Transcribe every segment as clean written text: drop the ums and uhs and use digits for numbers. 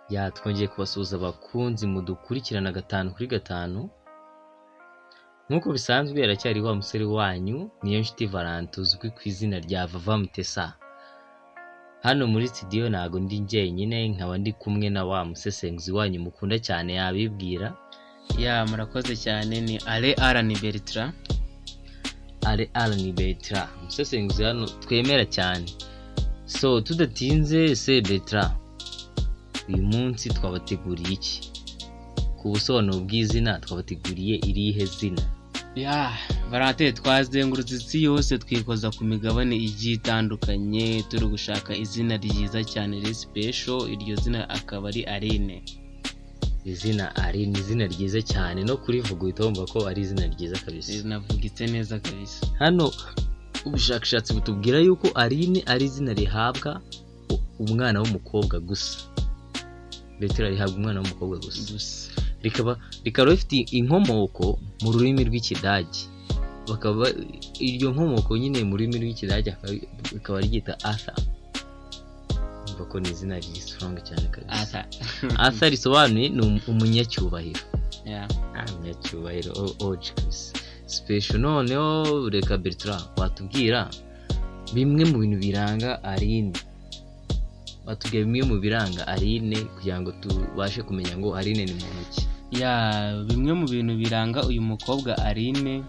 Ya twongeye kubasuhuza abakunzi mudukurikirana gatanu kuri gatanu, nk'uko bisanzwe aracyari wa musore wanyu Niyonshuti Valentin uzwi ku izina rya Vava Mutesa. Hano muri studio ntago ndi njyenyine, nkaba ndi kumwe na wa musesenguzi wanyu mukunda cyane yabibwira. Ya, murakoze cyane, ni Ale Alan Bertrand. Ale Alan Bertrand, umusesenguzi hano twemera cyane. So tudatinze se Bertrand, uyu munsi twabateguriye iki? Ku busobanuro bw'izina twabateguriye irihe zina? Ya, Valentin, twazengurutse isi yose twikoza ku migabane igiye itandukanye turi gushaka izina ryiza cyane riri special, iryo zina akaba ari Aline. Izina Aline ni izina ryiza cyane, no kurivuga uhita wumva ko ari izina ryiza kabisa. Rinavugitse neza kabisa. Hano ubushakashatsi butubwira yuko Aline ari izina rihabwa umwana w'umukobwa gusa. Bertrand, rihabwa umwana w'umukobwa gusa. Gusa. Rikaba rifite inkomoko mu rurimi rw'Ikidage. Bakaba iryo nkomoko nyine mu rurimi rw'Ikidage rikaba ryita Arthur. Umva ko ni izina riri strong cyane kabisa. Arthur. Arthur risobanuye ni umunyacyubahiro. Yeah. Umunyacyubahiro oje kabisa. Special. Noneho reka Bertrand watubwira bimwe mu bintu biranga Aline. Watubwira bimwe mu biranga Aline kugira ngo tubashe kumenya ngo Aline ni muntu ki. Ya, bimwe mu bintu biranga uyu mukobwa Aline.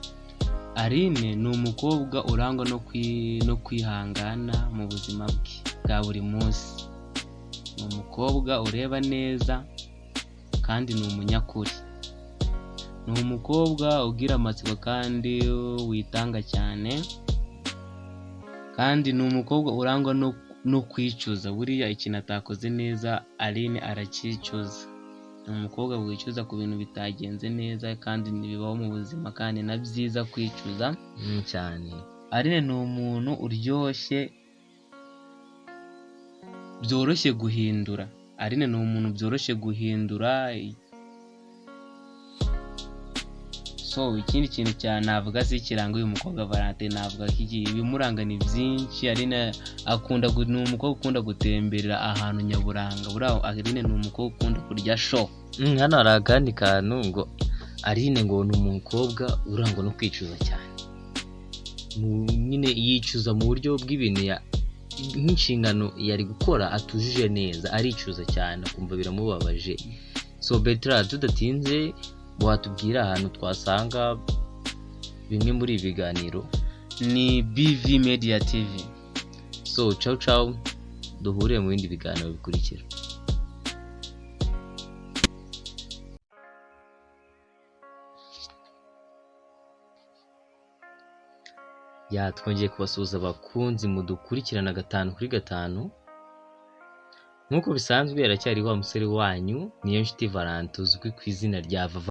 Aline ni umukobwa urangwa no kwihangana mu buzima bwe bwa buri munsi. Ni umukobwa ureba neza kandi ni umunyakuri. Ni umukobwa ugira amatsiko kandi witanga cyane, kandi ni umukobwa urangwa no kwicuza. Buriya ikintu atakoze neza Aline aracyicuza. Ni umukobwa wicuza ku bintu bitagenze neza kandi ntibibaho mu buzima, kandi na byiza kwicuza. Cyane. Aline ni umuntu uryoshye, byoroshye guhindura. Aline ni umuntu byoroshye guhindura. So ikindi kintu cyane navuga si kiranga uyu mukobwa Valentin, navuga ko ibimuranga ni byinshi. Aline ni umukobwa ukunda gutemberera ahantu nyaburanga. Buriya Aline ni umukobwa ukunda kurya show. Hano hari akandi kantu ngo Aline ngo ni umukobwa urangwa no kwicuza cyane. Nyine yicuza mu buryo bw'ibintu nk'inshingano yari gukora atujuje neza, aricuza cyane akumva biramubabaje. So Bertrand, tudatinze watubwira ahantu twasanga bimwe muri ibi biganiro? Ni BV Media TV. So ciao ciao, duhure mu bindi biganiro bikurikira. Ya, twongeye kubasuhuza abakunzi mudukurikirana gatanu kuri gatanu. Nk'uko bisanzwe aracyari wa musore wanyu Niyonshuti Valentin uzwi ku izina rya Vava.